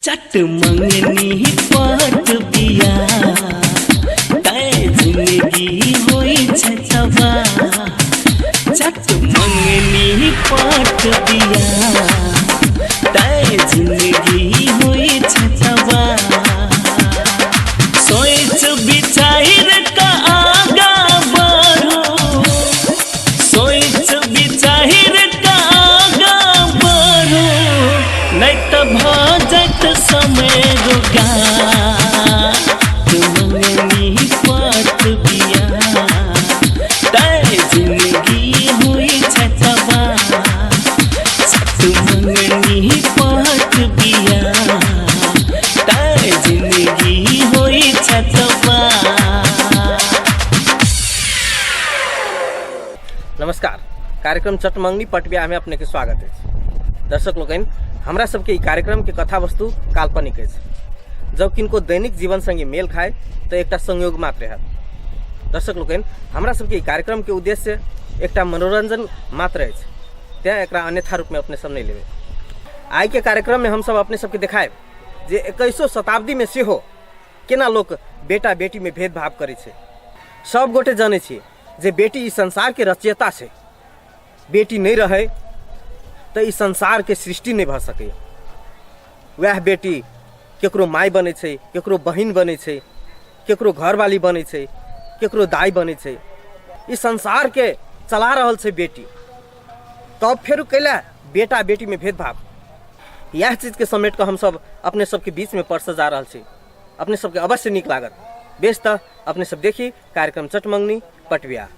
चट मंगनी पट बिया तैं जिंदगी होई छै तबाह। चट मंगनी पट बिया तैं जिंदगी होई छै तबाह। सोच विचार का आगा बढ़ो, सोच विचार का आगा बढ़ो, नहीं तो भऽ जायत समय रोगा। मंगनी पट बिया तैं जिंदगी होई छै तबाह। मंगनी पट बिया तैं जिंदगी होई छै तबाह। नमस्कार, कार्यक्रम चटमंगनी पटबिया में अपने के स्वागत अछि। दर्शक लोकनि, हमरा सबके ई कार्यक्रम के कथा वस्तु काल्पनिक अछि। जब किनको दैनिक जीवन संगे मेल खाए तो एकटा संयोग मात्र हैत। दर्शक लोकनि, हमरा सबके ई कार्यक्रम के उद्देश्य एकटा मनोरंजन मात्र अछि, तें एकरा अन्यथा रूप में अपने सब नहीं लेबै। आइ के कार्यक्रम में हम सब अपने सबके देखायब जे 21 शताब्दी में सेहो केना लोक बेटा बेटी में भेदभाव करै छै। सब गोटे जानै छी जे बेटी ई संसार के रचयिता छै। बेटी नहीं रहे तो ई संसार के सृष्टि नहीं भऽ सकैए। वएह बेटी केकरो माय बनै छै, केकरो बहिन बनै छै, केकरो घरवाली बनै छै, केकरो दाइ बनै छै। ई संसार के चला रहल छै बेटी। तब फेर कैला बेटा बेटी में भेदभाव? इएह चीजके समेट कऽ हमसब अपने सबके बीचमे परसऽ जा रहल छी। अपने सबके अवश्य नीक लागत। बेस तऽ अपने सब देखी कार्यक्रम चटमंगनी पटबिया।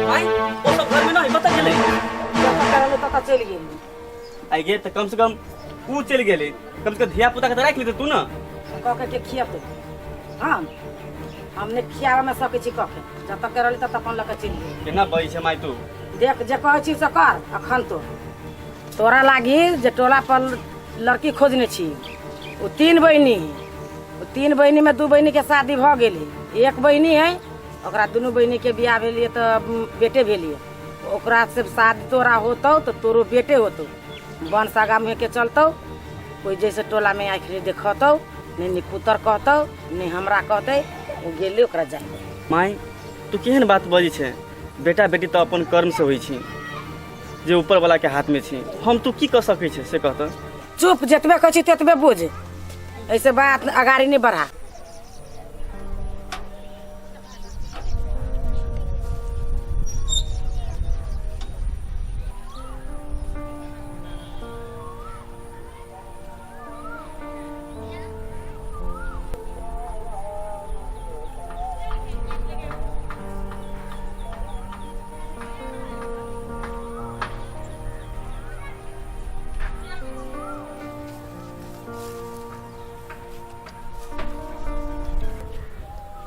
भाई, ओ सब घर में नहीं बता गेलै। ततऽ चलि गेली। आई गे, तऽ कम से कम ऊ चलि गेलै, कम से कम धिया पुता के तऽ राखि लेतै तू ने। कऽ के के खियतै? हम हम नहि खियाबऽमे सकै छी। कऽ के जतऽ के रहली ततऽ अपन लऽ कऽ चलि गेली। केना बजै छै माय तू? देख, जे कहै छी से कर। अखन तो तोरा लागी जे टोला पर लड़की खोजने छी, ओ तीन बहिनी है। ओ तीन बहिनी में दू बहिनी के शादी भऽ गेल है, एक बहिनी है, ओकरा दुनू बहिनी के बियाह भेलियै तऽ बेटे भेलियै। ओकरा से शादी तोरा होतौ तऽ तोरो बेटे होतौ। वंश आगा मुँहे के चलतौ। कोई जैसे टोला में आँखि नहीं देखतौ, नहीं निपुतर कहतौ, नहीं हमरा कहतै। ओ गेलै, ओकरा जाय। माय, तू केहन बात बजै छै? बेटा बेटी तऽ अपन कर्म से होइ छै, जे ऊपर वाला के हाथ में छै। हम तू की कऽ सकै छै से कहत। चुप, जतबे कहै छी ततबे बुझ, ऐसे बात अगाड़ी नहीं बढ़ा।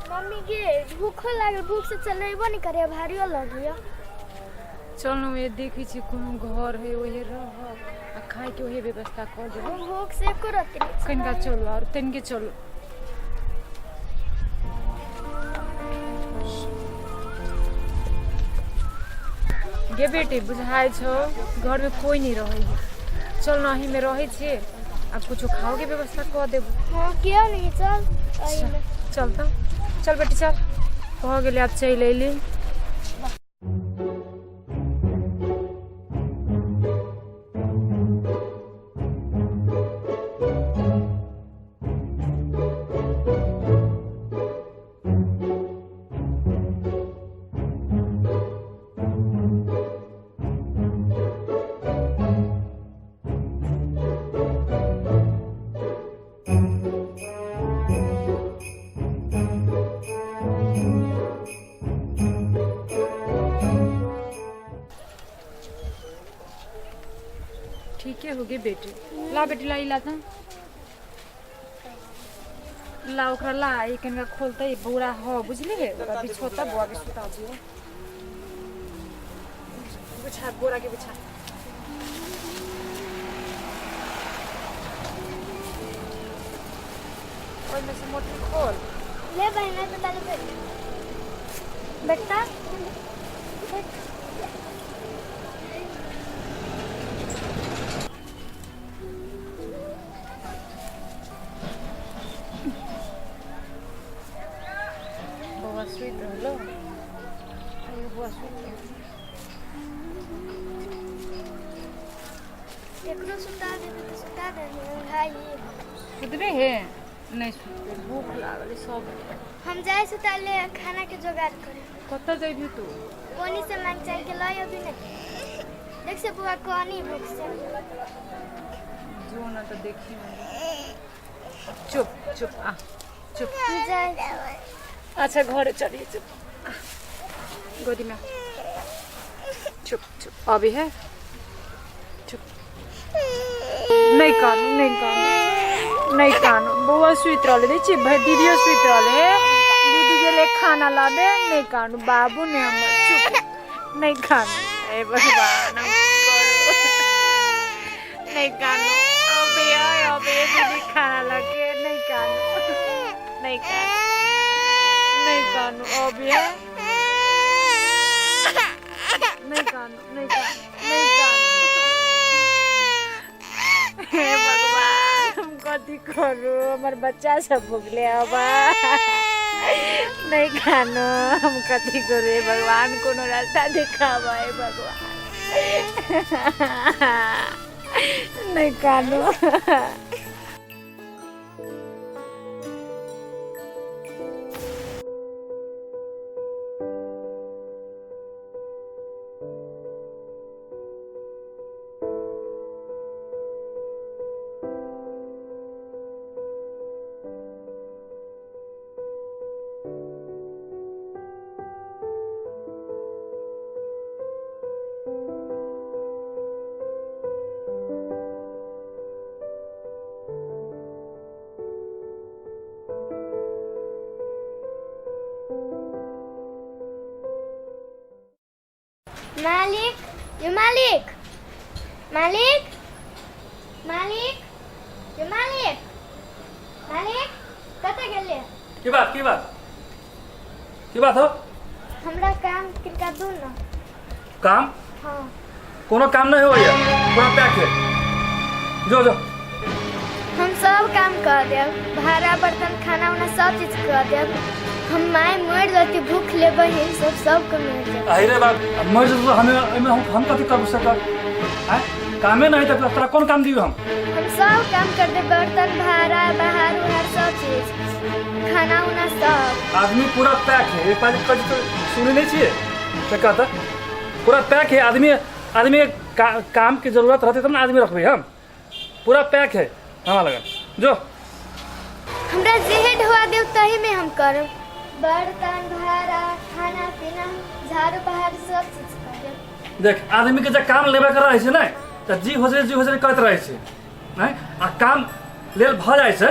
मम्मी गे, भूखो लागल, भूख से चलेबो नहीं करे, भारियो लगियो। चल न, ये देखै छी कोनो घर है, ओहे रह आ खाए के ओहे व्यवस्था कर देबै। भूख से एको रत्ती नहीं कनिका चलू और तनिके चलू। गे बेटी, बुझाइ छौ घर में कोई नहीं रहै है। चल न, अही में रहै छियै आ कुछो खाओ के व्यवस्था कऽ देबो। हाँ, क्यों नहीं, चल अही में। चल तऽ चल बेटी चल, भऽ गेलै, आब चलि अयली। गे बेटी ला बेटी ला ई ला त ला ओकरा ला ई कनिका खोलतै बोरा ह बुझली हे ओकरा बिछोता बौआ के सुता दियो बिछा बोरा के बिछा ओहिमे से मोटर खोल ले बहना बता दे बेटा बौआ सुति रहलो अयो बौआ सुति रहलो एकरो सुता देबे तऽ सुता दे भाई सुतबे हे नहि सुतबे भूख लागल है सब हम जाए सुता ले खाना के जोगाड़ करे कतऽ जेबही तू कोनी से मांग चाहे के लय अभी नहीं देख से बुआ कोनी भूख से जो ना तऽ देखी चुप चुप आ चुप हम जाए अच्छा घरे चलिए चुप गोदी में चुप चुप अभी है चुप नहीं कानू नहीं कानू नहीं कानू बौआ सुति रहले देखै छियै भाई दीदियो सुति रहले दीदी गेलै खाना लाबे नहीं कानू बाबू ने हमर चुप नहीं कानू हे भगवान हम की करू नहीं कानू अबे आय अबे दीदी खाना लगे नहीं कानू नहीं कानू नहीं कानू अबे नहीं कानू नहीं कानू नहीं कानू हे भगवान हम कथी करू हमर बच्चा सब भुगले अब नहीं खानो हम कथी करू हे भगवान कोनो रास्ता देखाब हे भगवान नहीं कानो मालिक यो मालिक मालिक मालिक यो मालिक मालिक कतऽ गेलियै की बात की बात की बात हो हमरा काम किनका दू न काम हाँ कोनो काम नहीं होइए पूरा पैक है जो जो हम सब काम कर देब भाड़ा बर्तन खाना उना सब चीज कर देब हम माय मर जाती भूख ले बहिन सब सबके मर जाती अरे रे बाप अब मर जेतौ तऽ हमे एहिमे हम कथी कर सकब आँय कामे नहीं तऽ तोरा कोन काम दियौ हम हम सब काम कर देब बर्तन भाड़ा बहार उहार सब चीज खाना उना सब आदमी पूरा पैक है एक पाँच कथी तो सुनै नहीं छियै से कहता पूरा पैक है आदमी आदमी के काम के जरूरत रहते तब ना आदमी रखबै हम पूरा पैक है हमरा लगन जो हमरा जेहे ढोआ देब तही में हम करब बर्तन भाड़ा खाना पीना झाड़ू बहार सब चीज करब देख आदमी के जब काम लेबे के रहै छै ने तऽ जी हो जी हो कहैत रहै छै नहि आ काम लेल भऽ जाइ छै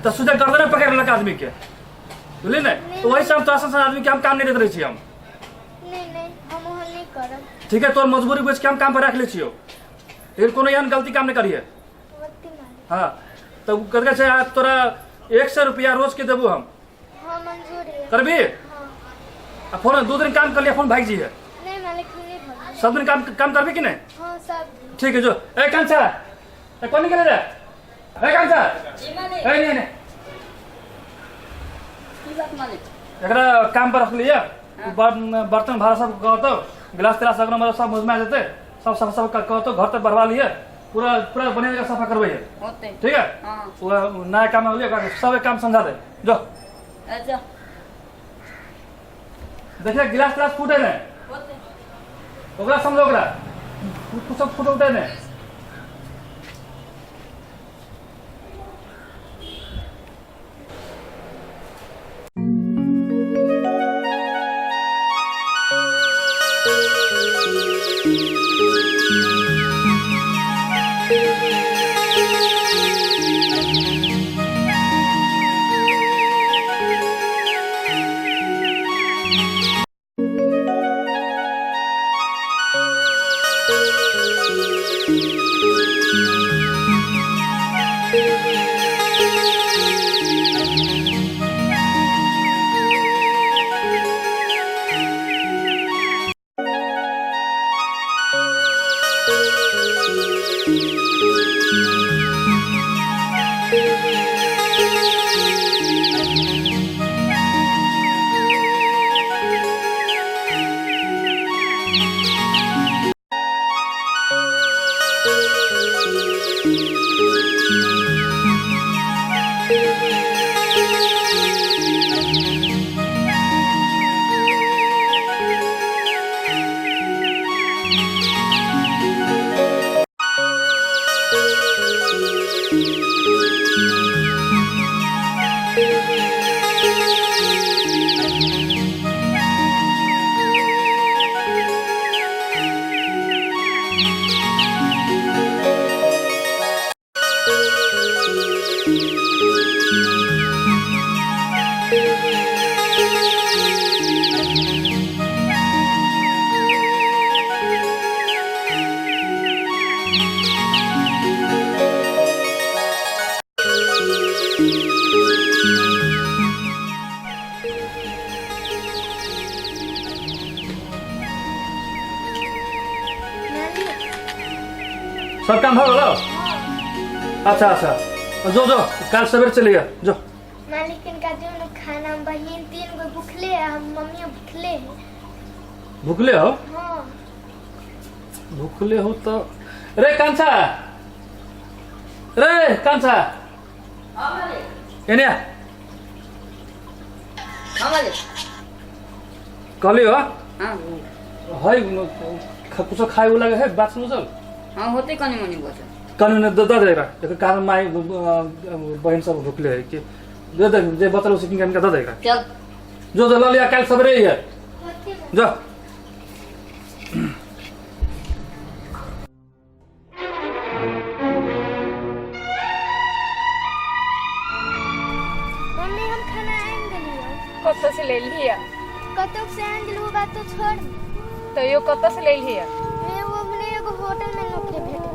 तऽ सीधा गर्दने पकड़ि लेलक आदमी के बुझली ने तऽ वही से हम तोरा सन आदमी के हम काम नहि दैत रहै छी हम नहीं नहीं हम ओहन नहीं करब ठीक है तोर मजबूरी बुझि के हम काम पर राखि लै छियौ लेकिन कोनो एहन गलती काम नहि करिहे ओते मालिक हाँ तऽ ओ कथी कहै छै आ तोरा 100 रुपया रोज के देबू हम हाँ मंजूर है करबी हाँ आ फोन 2 दिन काम कर लिया फोन भागि जइहे नहीं मालिक हम नहीं भागब सब दिन काम काम करबी कि नहीं हाँ सब दिन ठीक है जो ए कांचा ए कोन निकले रे ए कांचा ए नहीं नहीं की बात मालिक एकरा काम पर रख लिया बर्तन भाड़ा सब कहतो गिलास तिलास सब मतलब सब मुझमें आ जेतै सब सब सब कहतो घर तक बढ़वा लिए पूरा पूरा बढ़िया जगह सफा करबै है होते ठीक है हाँ पूरा नया काम होलिए ओकरा सब काम समझा दे जो अच्छा देखिए गिलास तिलास फूटे नहीं होते ओकरा समझो ओकरा कुछ सब फूटे उटे नहीं सब काम भऽ गेलो? अच्छा अच्छा, जो जो, काल सवेरे चलिए जो। मालिक इनका दियो ना खाना, हम बहिन तीन गो भूखले है, हम मम्मी भूखले है। भूखले हो? हाँ। भूखले हो तो रे कांचा, रे कांचा, एने आ। कहली हो है कुछो खाए वाला है बात सुन। हाँ होते कनी मनी बचल। कनी ने दे दे एकरा, एकर कारण माई बहन सब भूखले है कि दे दे, जे बचल उसे किनका दे दे एकरा। चल जो जो ल लिया, काल सवेरे ही है जो। मम्मी हम खाना आन देलियो। कतऽ से ले लिया? कतौ से आन देलू बात तो छोड़। तैयो कतऽ से ले लिया? मैं वो अपने एगो होटल में नौकरी भेट गेल।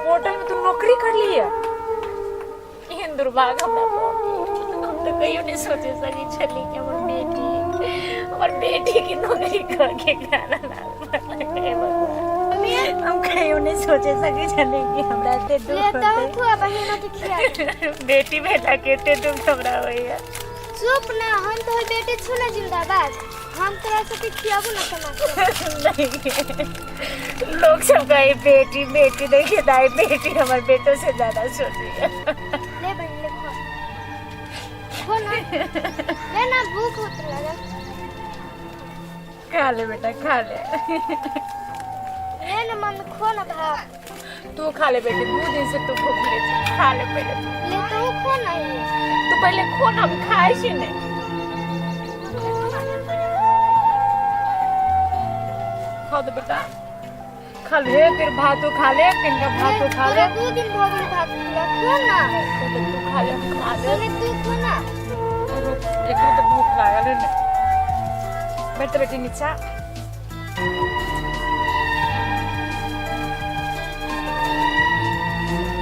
होटल में तू नौकरी कर लिया? एहन दुर्भाग्य हमरा पर, हम तो कहियो नहीं सोचे सकी छली कि हमर बेटी के नौकरी करके खाना ना बनाए। हम कहियो नहीं सोचे सकी छली कि हमरा एते दुख ले होतै। तब खुआ बहिन के खिया। बेटी बेटा के एते दुख हमरा होइया। चुप ना, हम तो बेटी छु ना जिंदाबाद, हम तोरा सबके खियाबू ना कमा। नहीं, लोग सब कहे बेटी बेटी, देखिए दाई बेटी हमारे बेटों से ज्यादा सोची। ले बहन ले खो, खो ना, ले ना, भूख होत लगा। खा ले बेटा खा ले। ले ना मम्मी खो ना भात। तू खा ले बेटी, 2 दिन से तू भूख ले, खा ले पहले। ले तू खो ना, ये तू पहले खो ना, हम खाए छी नहीं। खा दे बेटा, खा ले, फिर भातो खा ले, तिनका भातो खा ले। 2 दिन भऽ गेल भात खेला, खो ना। तू खा ले, हम खा ले। ले तू खो ना। एकरा तो भूख लागल है ने। बैठ बेटी नीचा।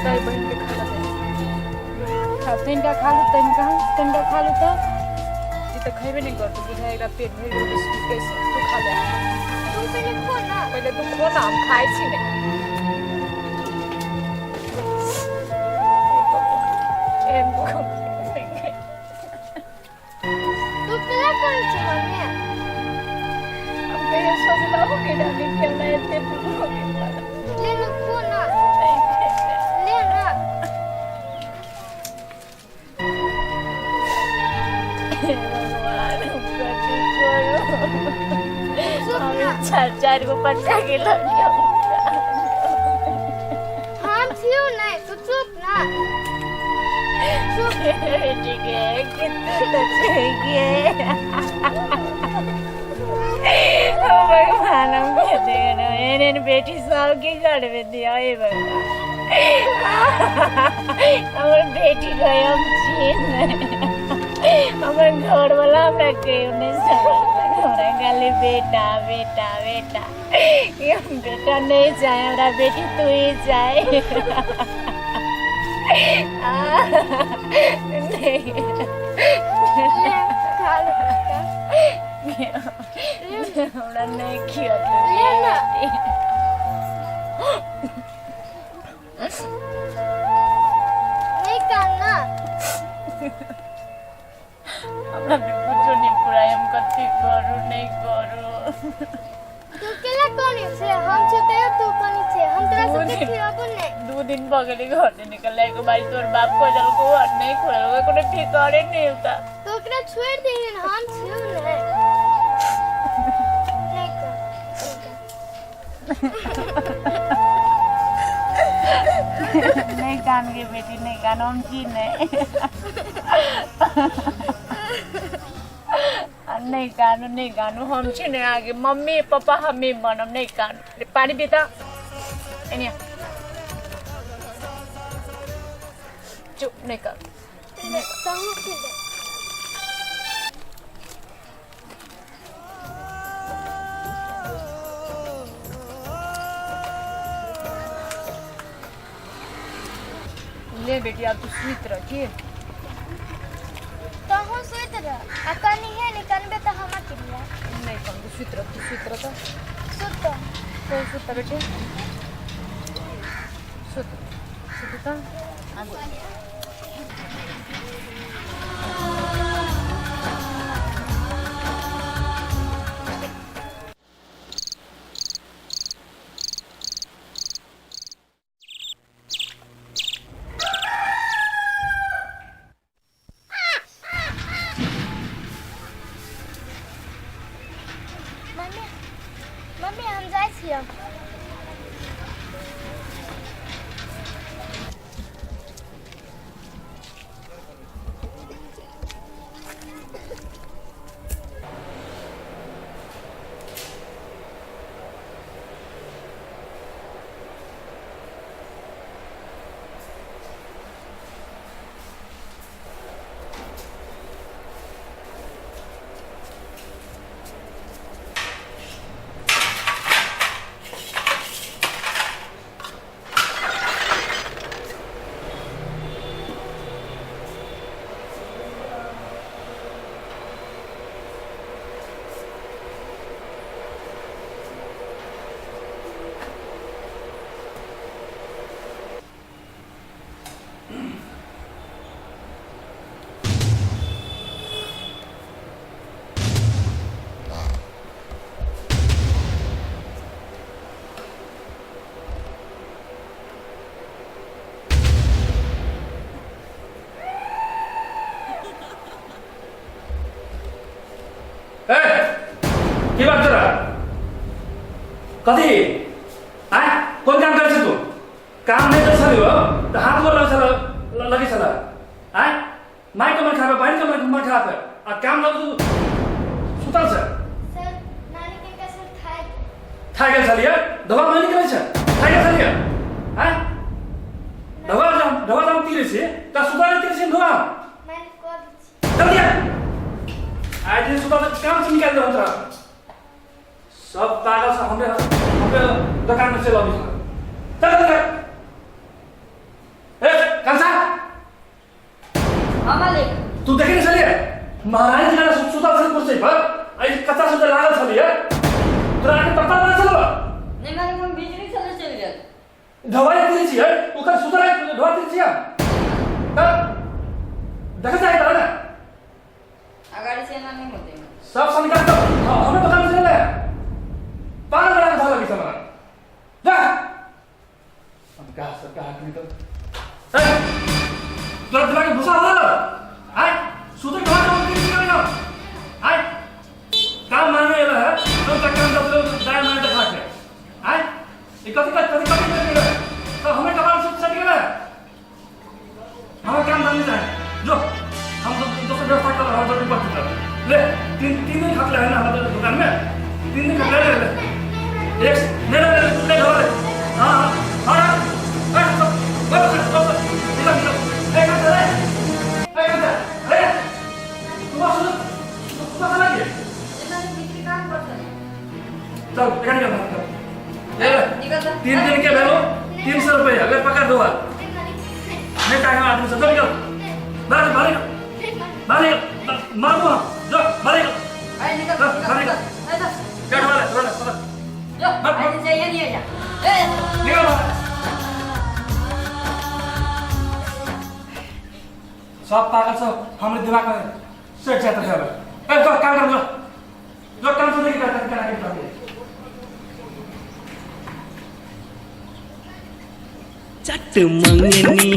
दाई बहन के खाना दे। खा तिनका खा ले, तिनका तिनका खा ले। तो ये तो खेबे नहीं करतो, बुझाय एकरा पेट भरि गेल कैसे। तू खा ले, तू पहले खो ना। पहले तू खो ना, हम खाए छी नहीं। तू केला करै छी मम्मी? हम कहियो सोचलहुँ कि रहली कि हमरा एते दुख होबे करत। ले ना खो ना, ले ना। भगवान हम कथी करू? चुप ना, चार चार गो बच्चा के लड़की हम छियौ नहीं, तू चुप ना। चुप ठीक है, कितने चाहिए। ओ भगवान हम कहते हैं बेटी सबके घर में दिया। हे भगवान हमर बेटी गए हम छीन, हमर घर वाला हमरा कहियो नहीं समझलक। हमरा खाली बेटा बेटा बेटा, हम बेटा नहीं चाहे, हमरा बेटी तू ही चाहे। नहीं खा ले बेटा। हमरा नहीं खिया। ले ना। नहीं कान ना। हमरा भी कुछो नहीं पुराय, हम कथी करू नहीं करू। तू केला कनै छै? हम छौ तैयो तू कनै छै। हम तोरा सबके खियाबू नहीं। 2 दिन भऽ गेलै घर से निकलला, एको बारी तोर बाप खोजलको और नहीं खोजलको, कोनो ठिकाने नहीं होता। तो ओकरा छोड़ि दहिन, हम छियौ नहीं। नहीं कर, नहीं कर। नहीं कान के बेटी नहीं कान, हम छी नहीं। नहीं कानू नहीं कानू, हम छी नहीं। आगे मम्मी पापा हमें बनम, नहीं कानू। पानी पीता एनिया। चुप नहीं कर। तहु के दे। ले बेटी अब तू सुइत रह ठीक। तहु सुइत रह आ कनी है नहीं कनबे त हम के लिया। नहीं कन तू सुइत रह, तू सुइत रह। तो सुत तो सुत बेटी सुत सुत तो मम्मी मम्मी हम जाइ छियै। की बात तोरा कथी आय कोन काम करै छी तू? काम नहीं कर छली हो त हाथ गोर लगे छल लगे छल आय my के मन खराब बहिन के मन खराब है आ काम लग तू सुतल छ। सर नानी के कसम थाक थाक गेल छलियै दवा नहीं करै छ थाक गेल छलियै आय दवा दवा दाम तीरे छी त सुतल तीरे छी दवा मैं कह दै छी। जल्दी आ आज दिन सुतल काम से निकाल दे तोरा। सब पागल से हमरे हमरे दुकान में चल अभी चल चल ए कंसा। हां मालिक तू देखे नहीं छलिए महारानी जी का सुतल छल कुर्सी पर आई कच्चा सुतल लागल छलिए तोरा आके पता ना चलबा। नहीं मालिक हम बिजली चले चल गेल दवाई दी छी ओकर सुतल दवा दी छी त देखे जाय तोरा ना अगाड़ी से ना नहीं होते सब सनका तो हमें दुकान में चले पागल बना के धर लगी हमरा जा अब कहा सब कहा नहीं तो ए तोरा दिमाग में भूसा होला आय सुते कहाँ काम करी छी ना आय काम मांगे एला है तो तक काम दब दाएं मारे देखा के आय ई कथि कथि कथि कथि गेलै तो हमें कपाल से सट गेलै हमें काम नहीं जाए जो हम तो दोसर व्यवस्था कर रहा है पर ले तीन तीन दिन खतला है ना हमारे दुकान में 3 दिन खतला ले एक नहीं नहीं नहीं नहीं हां हां हां बस बस बस निकल निकल एक खतला है एक खतला अरे तू सुन तू चला गया बिजली काम करता चल निकल निकल ले निकल 3 दिन के भेलो 300 रुपया अगर पकड़ दो नहीं चाहे आदमी से चल निकल बाहर बाहर बाहर मार दो जो बाहर अरे निकल निकल बैठ वाले थोड़ा थोड़ा जो ऐसे चाहिए नहीं है जा ए निकल सब पागल सब हमारे दिमाग में सेट जाता है। ए जो काम कर जो जो काम सुनने की करता है क्या चट मंगनी